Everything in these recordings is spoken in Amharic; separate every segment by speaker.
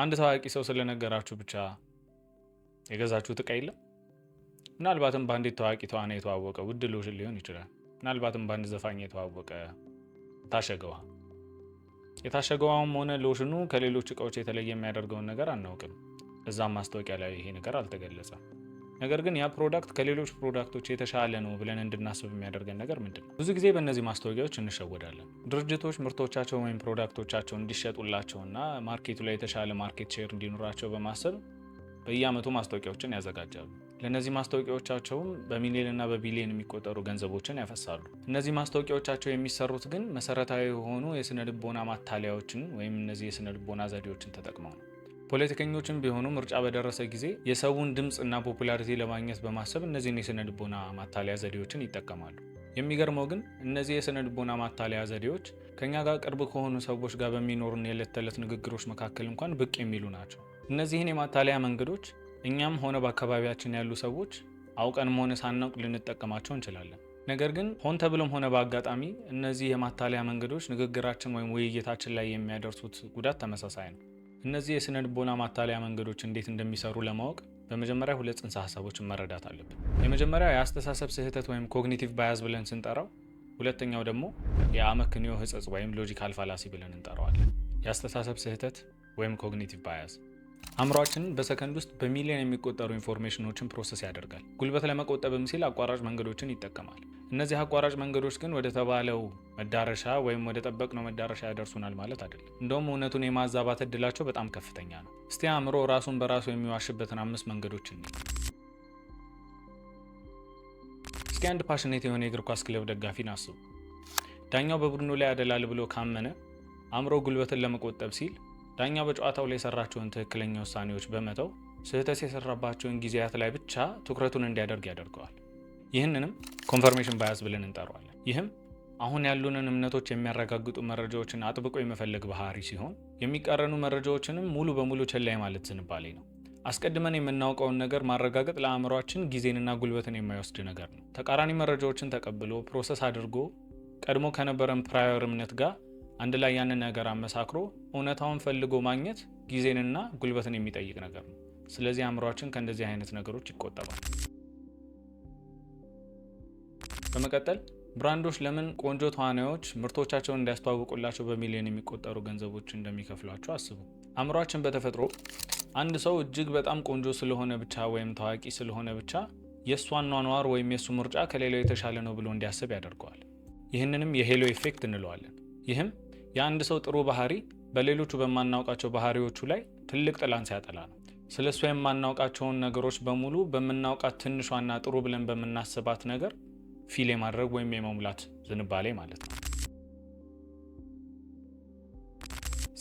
Speaker 1: አንድ ታዋቂ ሰው ስለነገራችሁ ብቻ የገዛችሁት ዕቃ የለም? ምናልባትም በአንዲት ታዋቂ ተዋናይ የተዋወቀ ውድ ሎሽን ሊሆን ይችላል። ምናልባትም በአንድ ዘፋኝ የተዋወቀ የታሸገ ውሃ። የታሸገ ውሃውም ሆነ ሎሽኑ ከሌሎች እቃዎች የተለየ የሚያደርገውን ነገር አናውቅም። እዛም ማስታወቂያ ላይ ይሄ ነገር አልተገለጸም። ነገር ግን ያ product ከሌሎች product ኦች የተሻለ ነው ብለን እንድናስብ የሚያደርገን ነገር ምንድን ነው? ብዙ ጊዜ በእነዚህ ማስታወቂያዎች እንሸወዳለን። ድርጅቶች ምርቶቻቸው ወይም product ኦቻቸው እንዲሸጡላቸውና market ኡ ላይ የተሻለ market share እንዲኖራቸው በማሰብ በየአመቱ ማስታወቂያዎችን ያዘጋጃሉ። ለእነዚህ ማስታወቂያዎቻቸውም በሚሊዮን እና በቢሊዮን የሚቆጠሩ ገንዘቦችን ያፈሳሉ። እነዚህ ማስታወቂያዎቻቸው የሚሰሩት ግን መሰረታዊ የሆኑ የስነ ልቦና ማታለያዎችን ወይም እነዚህ የስነ ልቦና ዘዴዎችን ተጠቅመው ነው። ፖለቲከኞችም ቢሆኑ ምርጫ በደረሰ ጊዜ የሰውን ድምፅ እና popularity ለማግኘት በማሰብ እነዚህን የስነ ልቦና ማታለያ ዘዴዎችን ይጠቀማሉ። የሚገርመው ግን እነዚህ የስነ ልቦና ማታለያ ዘዴዎች ከኛ ጋር ቅርብ ከሆኑ ሰዎች ጋር በሚኖሩን የዕለት ተዕለት ንግግሮች መካከል እንኳን ብቅ የሚሉ ናቸው። እነዚህን የማታለያ መንገዶች እኛም ሆነ በአካባቢያችን ያሉ ሰዎች አውቀንም ሆነ ሳናውቅ ልንጠቀማቸው እንችላለን። ነገር ግን ሆን ተብሎም ሆነ በአጋጣሚ እነዚህ የማታለያ መንገዶች ንግግራችን ወይም ውይይታችን ላይ የሚያደርሱት ጉዳት ተመሳሳይ ነው። እነዚህ የስነ ልቦና ማታለያ መንገዶች እንዴት እንደሚሰሩ ለማወቅ በመጀመሪያ ሁለት ጽንሰ ሀሳቦችን መረዳት አለብን። የመጀመሪያው የአስተሳሰብ ስህተት ወይም cognitive bias ብለን ስንጠራው፣ ሁለተኛው ደግሞ የአመክንዮ ህጸጽ ወይም logical fallacy ብለን እንጠራዋለን። የአስተሳሰብ ስህተት ወይም cognitive bias፦ አእምሯችን በሰከንድ ውስጥ በሚሊዮን የሚቆጠሩ information ኖችን process ያደርጋል። ጉልበት ለመቆጠብም ሲል አቋራጭ መንገዶችን ይጠቀማል። እነዚህ አቋራጭ መንገዶች ግን ወደ ተባለው መዳረሻ ወይም ወደ ጠበቅነው መዳረሻ ያደርሱናል ማለት አይደለም። እንደውም እውነቱን የማዛባት እድላቸው በጣም ከፍተኛ ነው። እስቲ አእምሮ ራሱን በራሱ የሚዋሽበትን አምስት መንገዶች እንይ። እስኪ አንድ passionate የሆነ የእግር ኳስ ክለብ ደጋፊን አስቡ። ዳኛው በቡድኑ ላይ ያደላል ብሎ ካመነ፣ አእምሮ ጉልበትን ለመቆጠብ ሲል ዳኛው በጨዋታው ላይ የሰራቸውን ትክክለኛ ውሳኔዎች በመተው ስህተት የሰራባቸውን ጊዜያት ላይ ብቻ ትኩረቱን እንዲያደርግ ያደርገዋል። ይህንንም confirmation bias ብለን እንጠራዋለን። ይህም አሁን ያሉንን እምነቶች የሚያረጋግጡ መረጃዎችን አጥብቆ የመፈለግ ባህሪ ሲሆን፣ የሚቃረኑ መረጃዎችንም ሙሉ በሙሉ ችላ የማለት ዝንባሌ ነው። አስቀድመን የምናውቀውን ነገር ማረጋገጥ ለአእምሯችን ጊዜንና ጉልበትን የማይወስድ ነገር ነው። ተቃራኒ መረጃዎችን ተቀብሎ፣ process አድርጎ፣ ቀድሞ ከነበረን prior እምነት ጋር አንድ ላይ ያንን ነገር አመሳክሮ እውነታውን ፈልጎ ማግኘት ጊዜንና ጉልበትን የሚጠይቅ ነገር ነው። ስለዚህ አእምሯችን ከእንደዚህ አይነት ነገሮች ይቆጠባል። በመቀጠል brand ኦች ለምን ቆንጆ ተዋናዮች ምርቶቻቸውን እንዲያስተዋውቁላቸው በሚሊዮን የሚቆጠሩ ገንዘቦች እንደሚከፍሏቸው አስቡ። አእምሯችን በተፈጥሮ አንድ ሰው እጅግ በጣም ቆንጆ ስለሆነ ብቻ ወይም ታዋቂ ስለሆነ ብቻ የእሱ አኗኗር ወይም የእሱ ምርጫ ከሌላው የተሻለ ነው ብሎ እንዲያስብ ያደርገዋል። ይህንንም የ halo effect እንለዋለን። ይህም የአንድ ሰው ጥሩ ባህሪ በሌሎቹ በማናውቃቸው ባህሪዎቹ ላይ ትልቅ ጥላን ሲያጠላ ነው። ስለ እሱ የማናውቃቸውን ነገሮች በሙሉ በምናውቃት ትንሿና ጥሩ ብለን በምናስባት ነገር fill የማድረግ ወይም የመሙላት ዝንባሌ ማለት ነው።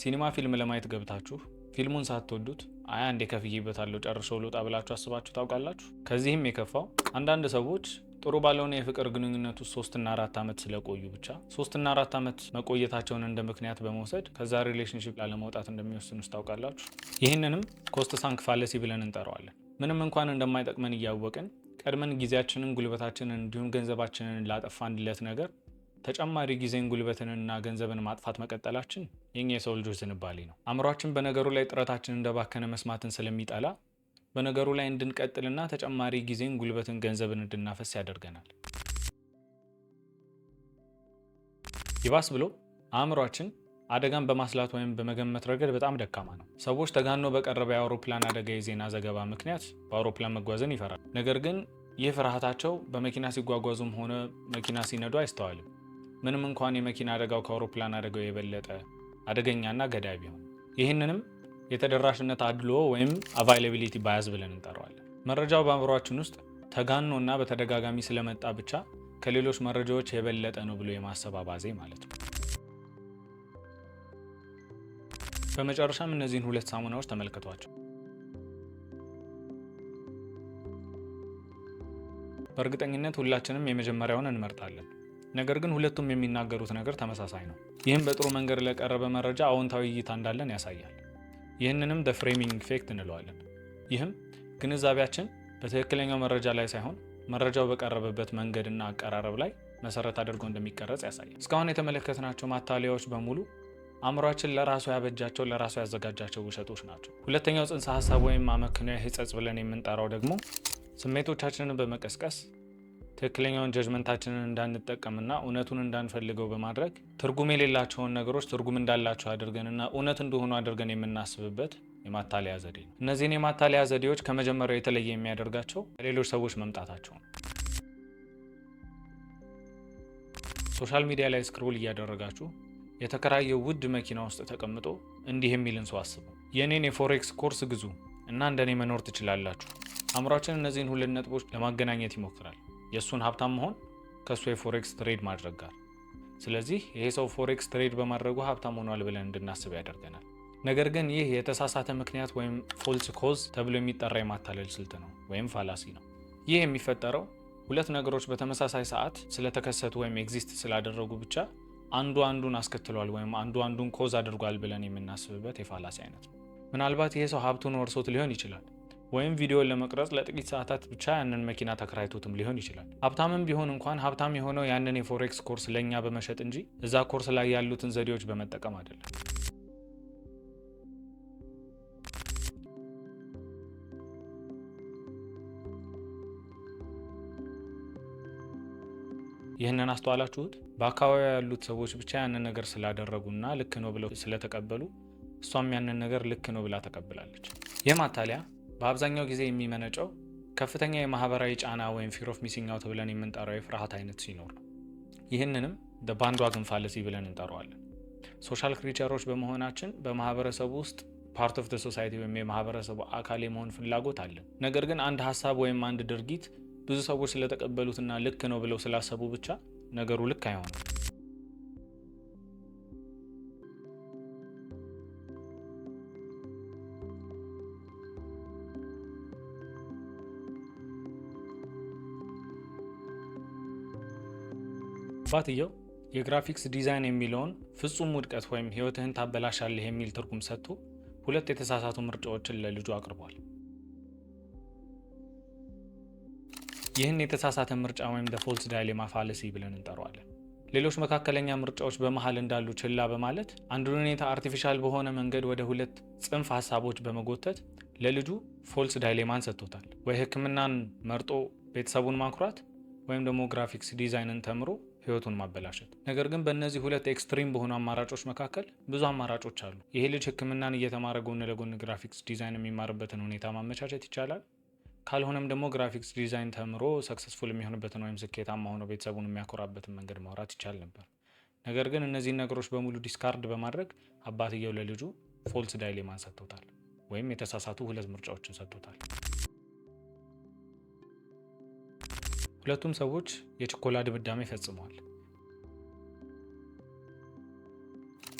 Speaker 1: ሲኒማ ፊልም ለማየት ገብታችሁ ፊልሙን ሳትወዱት አይ አንዴ ከፍዬበታለሁ ጨርሼው ልውጣ ብላችሁ አስባችሁ ታውቃላችሁ? ከዚህም የከፋው አንዳንድ ሰዎች ጥሩ ባልሆነ የፍቅር ግንኙነት ውስጥ 3ና 4 ዓመት ስለቆዩ ብቻ 3ና 4 ዓመት መቆየታቸውን እንደ ምክንያት በመውሰድ ከዛ relationship ላለመውጣት እንደሚወስኑ ታውቃላችሁ። ይህንንም cost sunk fallacy ብለን እንጠራዋለን። ምንም እንኳን እንደማይጠቅመን እያወቅን ቀድመን ጊዜያችንን፣ ጉልበታችንን እንዲሁም ገንዘባችንን ላጠፋንለት ነገር ተጨማሪ ጊዜን፣ ጉልበትንና ገንዘብን ማጥፋት መቀጠላችን የኛ የሰው ልጆች ዝንባሌ ነው። አእምሯችን በነገሩ ላይ ጥረታችን እንደባከነ መስማትን ስለሚጠላ በነገሩ ላይ እንድንቀጥልና ተጨማሪ ጊዜን፣ ጉልበትን፣ ገንዘብን እንድናፈስ ያደርገናል። ይባስ ብሎ አእምሯችን አደጋን በማስላት ወይም በመገመት ረገድ በጣም ደካማ ነው። ሰዎች ተጋኖ በቀረበ የአውሮፕላን አደጋ የዜና ዘገባ ምክንያት በአውሮፕላን መጓዝን ይፈራል። ነገር ግን ይህ ፍርሃታቸው በመኪና ሲጓጓዙም ሆነ መኪና ሲነዱ አይስተዋልም። ምንም እንኳን የመኪና አደጋው ከአውሮፕላን አደጋው የበለጠ አደገኛና ገዳይ ቢሆን። ይህንንም የተደራሽነት አድልዎ ወይም availability bias ብለን እንጠራዋለን። መረጃው በአእምሯችን ውስጥ ተጋኖ እና በተደጋጋሚ ስለመጣ ብቻ ከሌሎች መረጃዎች የበለጠ ነው ብሎ የማሰብ አባዜ ማለት ነው። በመጨረሻም እነዚህን ሁለት ሳሙናዎች ተመልከቷቸው። በእርግጠኝነት ሁላችንም የመጀመሪያውን እንመርጣለን። ነገር ግን ሁለቱም የሚናገሩት ነገር ተመሳሳይ ነው። ይህም በጥሩ መንገድ ለቀረበ መረጃ አዎንታዊ እይታ እንዳለን ያሳያል። ይህንንም the framing effect እንለዋለን። ይህም ግንዛቤያችን በትክክለኛው መረጃ ላይ ሳይሆን መረጃው በቀረበበት መንገድና አቀራረብ ላይ መሰረት አድርጎ እንደሚቀረጽ ያሳያል። እስካሁን የተመለከትናቸው ማታለያዎች በሙሉ አእምሯችን ለራሱ ያበጃቸው፣ ለራሱ ያዘጋጃቸው ውሸቶች ናቸው። ሁለተኛው ጽንሰ ሀሳብ ወይም አመክንዮ ሕጸጽ ብለን የምንጠራው ደግሞ ስሜቶቻችንን በመቀስቀስ ትክክለኛውን judgment ኣችንን እንዳንጠቀምና እውነቱን እንዳንፈልገው በማድረግ ትርጉም የሌላቸውን ነገሮች ትርጉም እንዳላቸው አድርገንና እውነት እንደሆኑ አድርገን የምናስብበት የማታለያ ዘዴ ነው። እነዚህን የማታለያ ዘዴዎች ከመጀመሪያው የተለየ የሚያደርጋቸው ከሌሎች ሰዎች መምጣታቸው ነው። Social media ላይ scroll እያደረጋችሁ የተከራየው ውድ መኪና ውስጥ ተቀምጦ እንዲህ የሚልን ሰው አስቡ። "የኔን የ forex course ግዙ እና እንደኔ መኖር ትችላላችሁ።" አእምሯችን እነዚህን ሁለት ነጥቦች ለማገናኘት ይሞክራል። የእሱን ሀብታም መሆን ከእሱ የ forex trade ማድረግ ጋር። ስለዚህ ይሄ ሰው forex trade በማድረጉ ሀብታም ሆኗል ብለን እንድናስብ ያደርገናል። ነገር ግን ይህ የተሳሳተ ምክንያት ወይም false cause ተብሎ የሚጠራ የማታለል ስልት ነው ወይም fallacy ነው። ይህ የሚፈጠረው ሁለት ነገሮች በተመሳሳይ ሰዓት ስለተከሰቱ ወይም exist ስላደረጉ ብቻ አንዱ አንዱን አስከትሏል ወይም አንዱ አንዱን cause አድርጓል ብለን የምናስብበት የ fallacy አይነት ነው። ምናልባት ይሄ ሰው ሀብቱን ወርሶት ሊሆን ይችላል፣ ወይም ቪዲዮን ለመቅረጽ ለጥቂት ሰዓታት ብቻ ያንን መኪና ተከራይቶትም ሊሆን ይችላል። ሀብታምም ቢሆን እንኳን ሀብታም የሆነው ያንን የ forex course ለእኛ በመሸጥ እንጂ እዛ ኮርስ ላይ ያሉትን ዘዴዎች በመጠቀም አይደለም። ይህንን አስተዋላችሁት? በአካባቢው ያሉት ሰዎች ብቻ ያንን ነገር ስላደረጉና ልክ ነው ብለው ስለተቀበሉ እሷም ያንን ነገር ልክ ነው ብላ ተቀብላለች። ይህ ማታለያ በአብዛኛው ጊዜ የሚመነጨው ከፍተኛ የማህበራዊ ጫና ወይም fear of missing out ብለን የምንጠራው የፍርሃት አይነት ሲኖር ነው። ይህንንም bandwagon fallacy ብለን እንጠራዋለን። Social creature ኦች በመሆናችን በማህበረሰቡ ውስጥ part of society ወይም የማህበረሰቡ አካል የመሆን ፍላጎት አለን። ነገር ግን አንድ ሀሳብ ወይም አንድ ድርጊት ብዙ ሰዎች ስለተቀበሉትና ልክ ነው ብለው ስላሰቡ ብቻ ነገሩ ልክ አይሆንም። አባትየው የ graphics design የሚለውን ፍጹም ውድቀት ወይም ህይወትህን ታበላሻለህ የሚል ትርጉም ሰጥቶ ሁለት የተሳሳቱ ምርጫዎችን ለልጁ አቅርቧል። ይህን የተሳሳተ ምርጫ ወይም false dilemma fallacy ብለን እንጠራዋለን። ሌሎች መካከለኛ ምርጫዎች በመሀል እንዳሉ ችላ በማለት አንዱን ሁኔታ artificial በሆነ መንገድ ወደ ሁለት ጽንፍ ሀሳቦች በመጎተት ለልጁ false dilemma ን ሰጥቶታል። ወይ ሕክምናን መርጦ ቤተሰቡን ማኩራት ወይም ደግሞ graphics design ን ተምሮ ህይወቱን ማበላሸት። ነገር ግን በእነዚህ ሁለት extreme በሆኑ አማራጮች መካከል ብዙ አማራጮች አሉ። ይሄ ልጅ ሕክምናን እየተማረ ጎን ለጎን graphics design የሚማርበትን ሁኔታ ማመቻቸት ይቻላል። ካልሆነም ደግሞ graphics design ተምሮ successful የሚሆንበትን ወይም ስኬታማ ሆኖ ቤተሰቡን የሚያኮራበትን መንገድ ማውራት ይቻል ነበር። ነገር ግን እነዚህን ነገሮች በሙሉ discard በማድረግ አባትየው ለልጁ false dilemma ን ሰጥቶታል፣ ወይም የተሳሳቱ ሁለት ምርጫዎችን ሰጥቶታል። ሁለቱም ሰዎች የችኮላ ድምዳሜ ፈጽመዋል።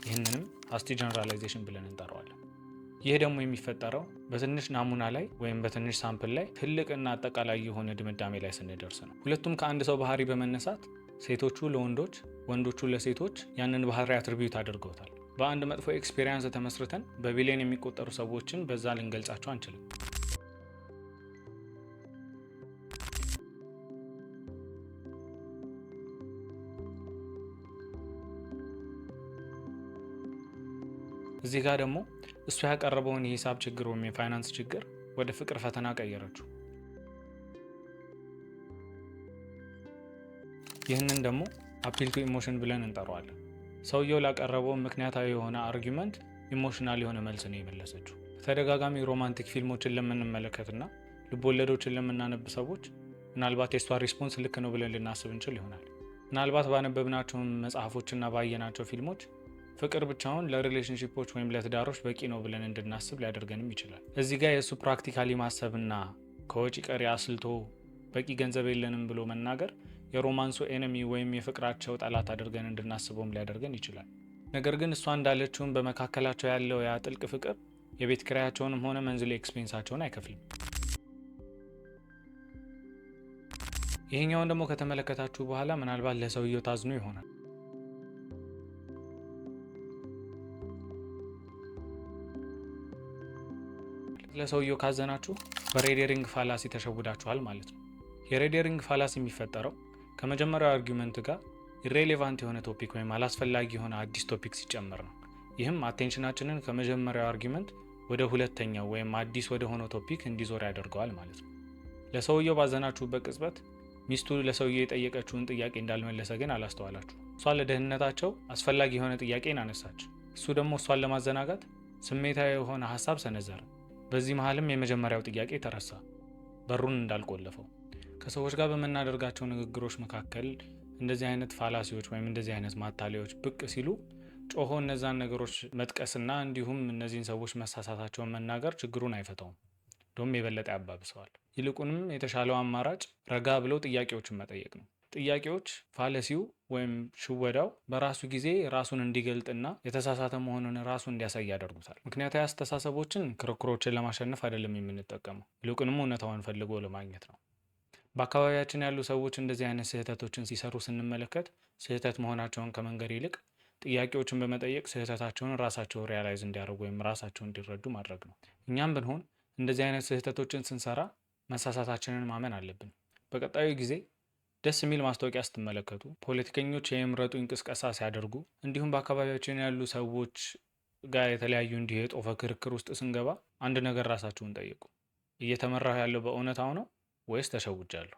Speaker 1: ይህንንም hasty generalization ብለን እንጠራዋለን። ይህ ደግሞ የሚፈጠረው በትንሽ ናሙና ላይ ወይም በትንሽ sample ላይ ትልቅና አጠቃላይ የሆነ ድምዳሜ ላይ ስንደርስ ነው። ሁለቱም ከአንድ ሰው ባህሪ በመነሳት ሴቶቹ ለወንዶች፣ ወንዶቹ ለሴቶች ያንን ባህሪ attribute አድርገውታል። በአንድ መጥፎ experience ተመስርተን በቢሊዮን የሚቆጠሩ ሰዎችን በዛ ልንገልጻቸው አንችልም። እዚህ ጋር ደግሞ እሱ ያቀረበውን የሂሳብ ችግር ወይም የፋይናንስ ችግር ወደ ፍቅር ፈተና ቀየረችው። ይህንን ደግሞ appeal to emotion ብለን እንጠራዋለን። ሰውየው ላቀረበው ምክንያታዊ የሆነ argument emotional የሆነ መልስ ነው የመለሰችው። ተደጋጋሚ romantic ፊልሞችን ለምንመለከትና ልቦለዶችን ለምናነብ ሰዎች ምናልባት የእሷ response ልክ ነው ብለን ልናስብ እንችል ይሆናል። ምናልባት ባነበብናቸው መጽሐፎችና ባየናቸው ፊልሞች ፍቅር ብቻውን ለ relationship ኦች ወይም ለትዳሮች በቂ ነው ብለን እንድናስብ ሊያደርገንም ይችላል። እዚህ ጋር የእሱ practically ማሰብና ከወጪ ቀሪ አስልቶ በቂ ገንዘብ የለንም ብሎ መናገር የ romance ኡ enemy ወይም የፍቅራቸው ጠላት አድርገን እንድናስበውም ሊያደርገን ይችላል። ነገር ግን እሷ እንዳለችውም በመካከላቸው ያለው ያ ጥልቅ ፍቅር የቤት ኪራያቸውንም ሆነ monthly expense ኣቸውን አይከፍልም። ይሄኛውን ደግሞ ከተመለከታችሁ በኋላ ምናልባት ለሰውየው ታዝኑ ይሆናል። ለሰውየው ካዘናችሁ በ red herring fallacy ተሸውዳችኋል ማለት ነው። የ red herring fallacy የሚፈጠረው ከመጀመሪያው argument ጋር irrelevant የሆነ topic ወይም አላስፈላጊ የሆነ አዲስ topic ሲጨመር ነው። ይህም attention ኣችንን ከመጀመሪያው argument ወደ ሁለተኛው ወይም አዲስ ወደ ሆነው topic እንዲዞር ያደርገዋል ማለት ነው። ለሰውየው ባዘናችሁበት ቅጽበት ሚስቱ ለሰውየው የጠየቀችውን ጥያቄ እንዳልመለሰ ግን አላስተዋላችሁ። እሷ ለደህንነታቸው አስፈላጊ የሆነ ጥያቄን አነሳች። እሱ ደግሞ እሷን ለማዘናጋት ስሜታዊ የሆነ ሀሳብ ሰነዘረ። በዚህ መሀልም የመጀመሪያው ጥያቄ ተረሳ፣ በሩን እንዳልቆለፈው። ከሰዎች ጋር በምናደርጋቸው ንግግሮች መካከል እንደዚህ አይነት fallacy ዎች ወይም እንደዚህ አይነት ማታለያዎች ብቅ ሲሉ ጮሆ እነዛን ነገሮች መጥቀስና እንዲሁም እነዚህን ሰዎች መሳሳታቸውን መናገር ችግሩን አይፈታውም፣ እንደውም የበለጠ ያባብሰዋል። ይልቁንም የተሻለው አማራጭ ረጋ ብለው ጥያቄዎችን መጠየቅ ነው። ጥያቄዎች fallacy ው ወይም ሽወዳው በራሱ ጊዜ ራሱን እንዲገልጥና የተሳሳተ መሆኑን ራሱ እንዲያሳይ ያደርጉታል። ምክንያታዊ አስተሳሰቦችን ክርክሮችን ለማሸነፍ አይደለም የምንጠቀመው፣ ይልቁንም እውነታውን ፈልጎ ለማግኘት ነው። በአካባቢያችን ያሉ ሰዎች እንደዚህ አይነት ስህተቶችን ሲሰሩ ስንመለከት ስህተት መሆናቸውን ከመንገር ይልቅ ጥያቄዎችን በመጠየቅ ስህተታቸውን ራሳቸው realize እንዲያደርጉ ወይም ራሳቸው እንዲረዱ ማድረግ ነው። እኛም ብንሆን እንደዚህ አይነት ስህተቶችን ስንሰራ መሳሳታችንን ማመን አለብን። በቀጣዩ ጊዜ ደስ የሚል ማስታወቂያ ስትመለከቱ፣ ፖለቲከኞች የምረጡኝ ቅስቀሳ ሲያደርጉ፣ እንዲሁም በአካባቢያችን ያሉ ሰዎች ጋር የተለያዩ እንዲህ የጦፈ ክርክር ውስጥ ስንገባ አንድ ነገር ራሳችሁን ጠይቁ። እየተመራሁ ያለው በእውነታው ነው ወይስ ተሸውጃለሁ?